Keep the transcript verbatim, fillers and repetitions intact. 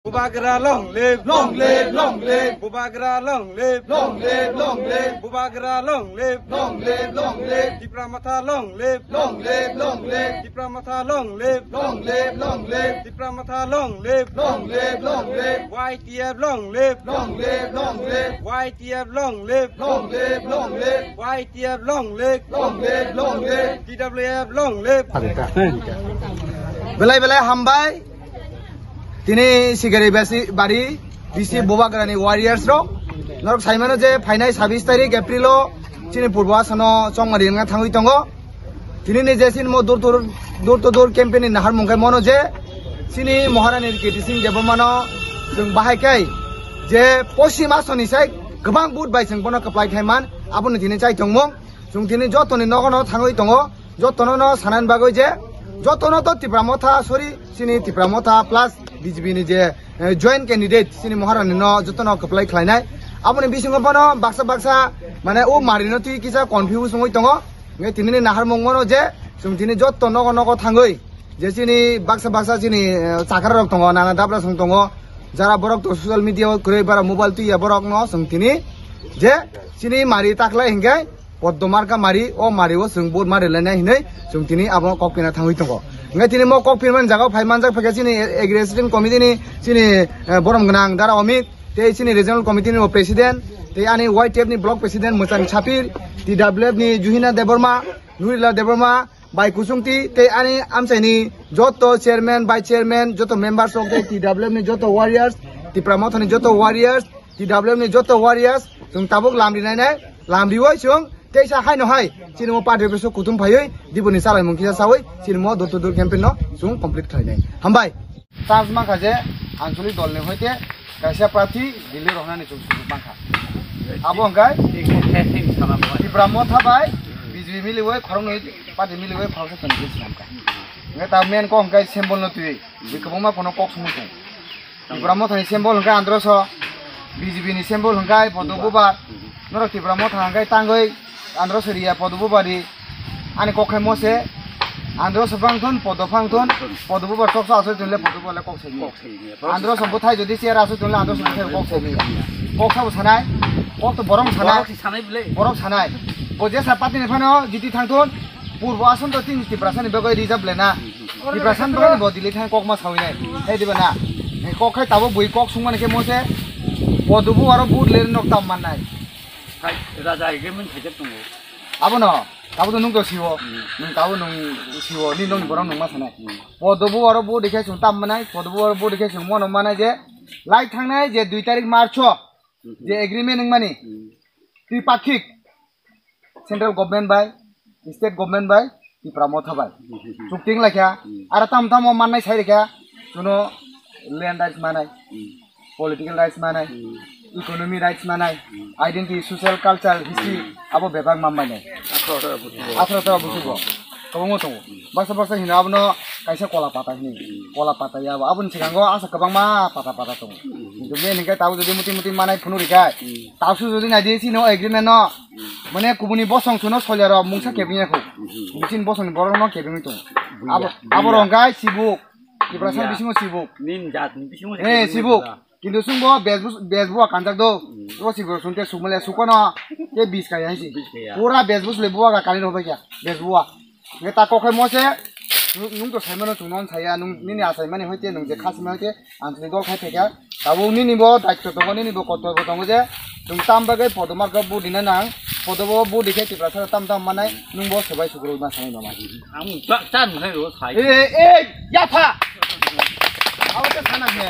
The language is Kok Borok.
Bubagra long live, long live, long live. Bubagra long live, long live, long live. Bubagra long live, long live, long live. Tipra Motha long live, long live, long live. Tipra Motha long live, long live, long live. Tipra Motha long live, long live, long live. Y T F long live, long live, long live. Y T F long live, long live, long live. Y T F long live, long live, long live. T W F long live. Belai belai hambai. Tini Sigari basi bari B C Bubagrani warriors rok norok saimano je phainai sabis tarik April o chini purbo asano chongmari wngna thangwi tongo. Tini ni je chini mo dur to dur, dur to dur campaign ni nahar mungkai mono je chini Maharani Kirti Singh Debbarmano chwng bahai kai je poschim asoni sai kwbang vote bai chwng bono kwplai khai man, aboni tini chai tongmung. Chwng tini jotoni nogono thangwi tongo, jotono no sanani bagwi je jotono to Tipra Motha, sorry, chini Tipra Motha plus B J P ni je, eh, joint candidate chini Maharani no jotono kwplai khlainai. Aboni bisingo bono baksa baksa mane o mari no twi kisa confuse wngwi tongo. Nge tini ni naharmung mano je chwng tini jotto nogo nogo thangwi je chini baksa baksa chini, eh, chakra rok tongo, nana dabra song tongo, jara borok to social media o kwrwi bara mobile twi ya borok no chwng tini je chini mari taklai hinkhe Poddo marka mari, o mari o chwng vote mari lainai hinwi chwng tini abo kok pina thangwi tongo. Hinkhe tini mo kok pinmani jaga o phai manjak phaikha chini executive committee ni chini, eh, borom gwnang Dara Amit, tei chini regional committee ni bo president, tei ani Y T F ni block president Mwchang Sapir, T W F ni Juhina Debbarma, Nurila Debbarma, Bai Kusungti, tei ani amchaini joto chairman, vice chairman, joto members rok tei T W F ni joto warriors, Tipra Motha ni joto warriors, T W F ni joto warriors, chwng tabuk lam rinai nai, lam riwi chwng teisa haino hai chini mo party office o kutum phaiwi diboni chalaimung kisa sawi chini mo door to door campaign no chwng complete khlainai. Hambai. Chance mankha je Anchalik dol ni hoite kaisa prarthi Delhi rohnani chwng sujuk mankha. Abo hwnkhe Tipra Motha bai B J P miliwi khoroknwi party miliwi khoroksa chwng je swnamkha. Hwnkhe ta main kok hwnkhe symbol no twi, bwi kwbangma kono kok sumui tong. Tipra Mothani symbol hwnkhe Androso, B J P ni symbol hwnkhe Podo Bubar. Norok Tipra Motha hwnkhe tangwi Androso riya Podo Bubar ri. Ani kok khai mose, Androso phangthun, Podo phangthun, Podo Bubar choksa asoi tunle Podo Bubar le kok saini. Androso bwthai jodi chair asoi tunle Androso bwthai kok saini. Kok sabo sanai, kok to borok sanai. Borok si sanai bwle. Borok sanai. Bo jesa party ni phano jiti thangthun, purbo ason to tin Tiprasa ni bagwi reserve le na. Tiprasa ni bagwi bo Delhi thang kok ma sawi nai. Hai diba na? Hai kok khai tabo bui kok sungmani khe mose, Podo Bubar o vote le nok tam mannai. Hai, raja agreement khaijak tongo. Abono, tabo to nung to siwo. Hmm. Nung tabo nung siwo, ni nong borok nung ma sanai. Hmm. Podo Bubar o vote khe sung tam mannai, Podo Bubar o vote khe sung mono mannai je, lai thangnai je dui tarik March o, Hmm. je agreement wngmani, Hmm. tripakhik, central government bai, state government bai, Tipra Motha bai. Hmm. Chukting laikha, Hmm. aro tam tamo mannai sai rikha, chuno land rights manai, Hmm. political rights manai, Hmm. economy rights manai, Hmm. identity, social, culture, history, Hmm. abo bebak mambai nai. Aswk, aswk, aswk. Aswk, aswk, busugo. Kwbangma tongo. Baksa baksa hino abono kaisa kola pata hini. Hmm. Kola pata ya abo. Aboni swkango asa kwbangma pata pata tongo. Hmm. Kintu main hwnkhe tabuk jodi muti muti manai phunuk rikha. Hmm. Tabuk jodi naidi chini o agreement no. Hmm. Mane kubuni bosong suno solyaro mungsa Hmm. kebengya kho. Hmm. Bichini bosongni borok no kebengwi tongo. Buya, Abo, buya. Abo rong gai sibuk. Tiprasa Buya. Bisingo sibuk. Nin jat ni bisingo Eh, sibuk. Kintu chwngbo bes bus-, bes buwa kanjak do. Hmm. O si bo sunte sumale sukono. Te bis kaya si. Bis kaya. Pura bes bus le buwa ga kani robai kya. Bes buwa. Nge ta kokhai mo se. Nung, nung to saimano chwng non saya. Nung nini asai mani hoite nung je khas mani hoite. Ang chini dol khai thekya. Tabo nini bo daitto tongo, nini bo kotor bo tongo je. Nung tam bagwi Podo marka bo dina nang. Podo bo bo dikhe Tiprasa tam tam manai. Nung bo sobai sukuru ma sanai mama. Ang ta, ta nung hai ro sai. Eh, eh, yapha. Abo te sana he.